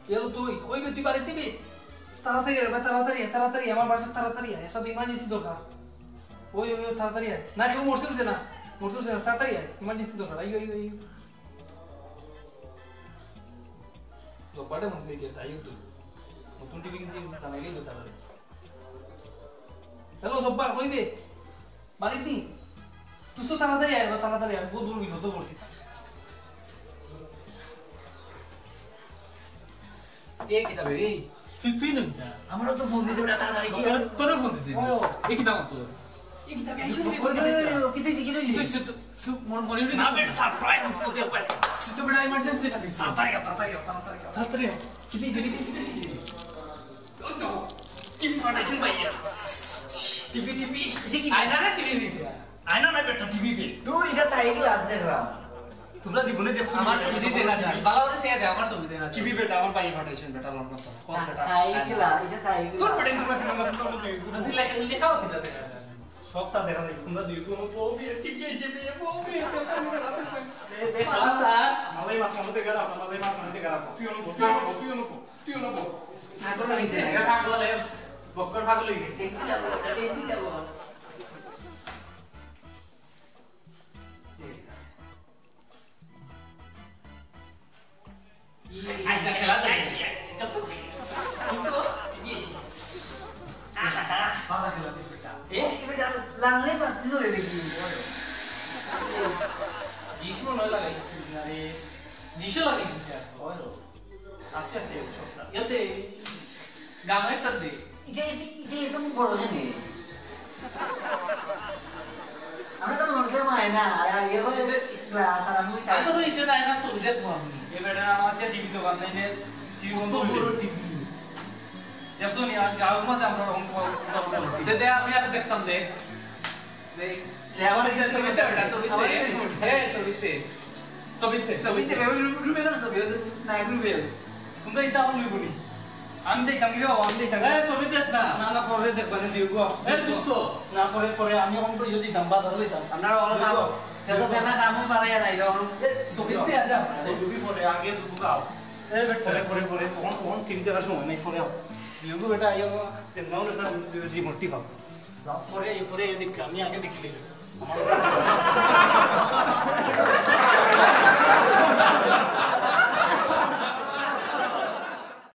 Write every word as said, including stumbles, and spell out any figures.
এলো তুই, কইবে তুই বাড়িত দিবি? তাড়াতাড়ি আয় রে ভাই, তাড়াতাড়ি আয়, তাড়াতাড়ি আয়, আমার বাসাত তাড়াতাড়ি আয়, একটা emergency দরকার। ওই, ওই, ওই, তাড়াতাড়ি আয়। না, কেউ মরছে উঠছে না, মরছে উঠছে না, তাড়াতাড়ি আয়, emergency দরকার। I, I, I. জব্বারে মনে দেখি, তাই তো। নতুন টিভি কিনছি, জানাইলেই তো তাড়াতাড়ি। হ্যালো, জব্বার, কইবে? বাড়িত নি? তুই তো তাড়াতাড়ি আয়, তাড়াতাড়ি আয়, আমি বহুত বড় বিপদে পড়ছি। এ কিতা বে, এই? তুই, তুই না কিতা? আমারও তো ফোন দিছে বেটা, তাড়াতাড়ি কি? তোরে, তোরে ফোন দিছে? ও। এ কিতা মাতস? এ কিতা বে, এই শুনে ওই, ওই, ওই, ওই, কিতা হইছে, কিতা হইছে? তুই, তুই, তুই, মন, মনে হইল না কিছু? বেটা, surprise দিতে হবে। তুই তো বেটা emergency লাগিস। তাড়াতাড়ি আয়, তাড়াতাড়ি আয়, তাড়াতাড়ি আয়। তাড়াতাড়ি আয়। কিতা হইছে, কিতা হইছে? ওই তো, টিভি ফাটাইছইন ভাইয়া। TV, TV. এটা কি? আয়না না টিভি বেটা? আয়না না বেটা, টিভি বে। দূর, এটা থাই গ্লাস দেখলাম। তোমরা জীবনে দেখছো আমার নি? ছবি দিয়ে দেখা যায়। ভালো করে শেয়ার দে, আমার ছবি দেখা যায়। টিভি বেটা, আমার ভাই ফাটাইছইন বেটা, লন্ডন তো। কোন বেটা? থাই গ্লাস, এটা থাই গ্লাস। তোর বেটা, তোমরা সিনেমা, তোমরা দুই গুণ। আদি লেখা, লেখাও কিতা দেখা যায়? সবটা দেখা যায়। তোমরা দুই গুণ বউ বিয়ে, টিভি এসে বিয়ে, বউ বিয়ে, দেখা যায়। এ, এ, খালা স্যার। মালাই মাছ খাওয়াতে গেলাম, মালাই মাছ খাওয়াতে গেলাম। তুই অনুভব, তুই অনুভব, তুই অনুভব। তুই অনুভব। পাগল হয়ে গেছে। এটা পাগল, এ বক্কর পাগল হয়ে গেছে। দেখতে যাবো, ওটা দেখতে যাবো। আচ্ছা, খেলা যায়। কিন্তু, কিন্তু, ঠিক আছে। আহা, বাবা খেলা দেখবে এটা। এ, এবার যা, লাংলে বাতি ধরে দেখি। ডিশ মনে হয় লাগাইছে, না রে। ডিশও লাগে কিতা? হয়। আস্তে আস্তে সবটা। ইয়াতে গান একটা দে। যে, যে, যে এত বড় জানি। আমরা তো মনে হয় না, আর, আর ইয়ে করে যে গ্লাস আর আমি আমি তো ওই যে আয়না ছবি দেখবো আমি। এ বেটা, আমার যে টিভি দোকান নাই রে, টিভি বন্ধ কত করে বড় দে। টিভি। দেখছো নি, আর গাঁওর মাঝে আমরা ওরকম বড়, বড়, বড় টিভি। দে, দে, আমি আর দেখতাম দে। দে, দে, আমার ছবিতে ওটা, ছবিতে। আমার ছবিতে। এ, ছবিতে। ছবিতে, ছবিতে। ছবিতে, রু-, রুবেলের ছবি, ওই যে নায়ক রুবেল। তোমরা ইতা হল হইব নি? আমি দেখতাম কি রে বাবা, আমি দেখতাম। এ, ছবি দেস না। না, না, পরে দেখবা না, দিও গো। এ, দোস্ত। না, পরে, পরে আমি অন করে যদি দিতাম, বাজার হইতাম। আপনারা অন খাও। দিও গো। এসব সেনা কামও পারে না, এটা অন। এ, ছবি দিয়ে যা। ছবি পরে, আগে দুগু খাও। এ, বেটা। পরে, পরে, পরে, অন, অন, টিভি দেখার সময় নেই, পরে আও। দিও গো বেটা, আইও গো। এমন হলে স্যার, রিমোটটি পাবো। পরে, পরে এদিকে আমি আগে দেখি।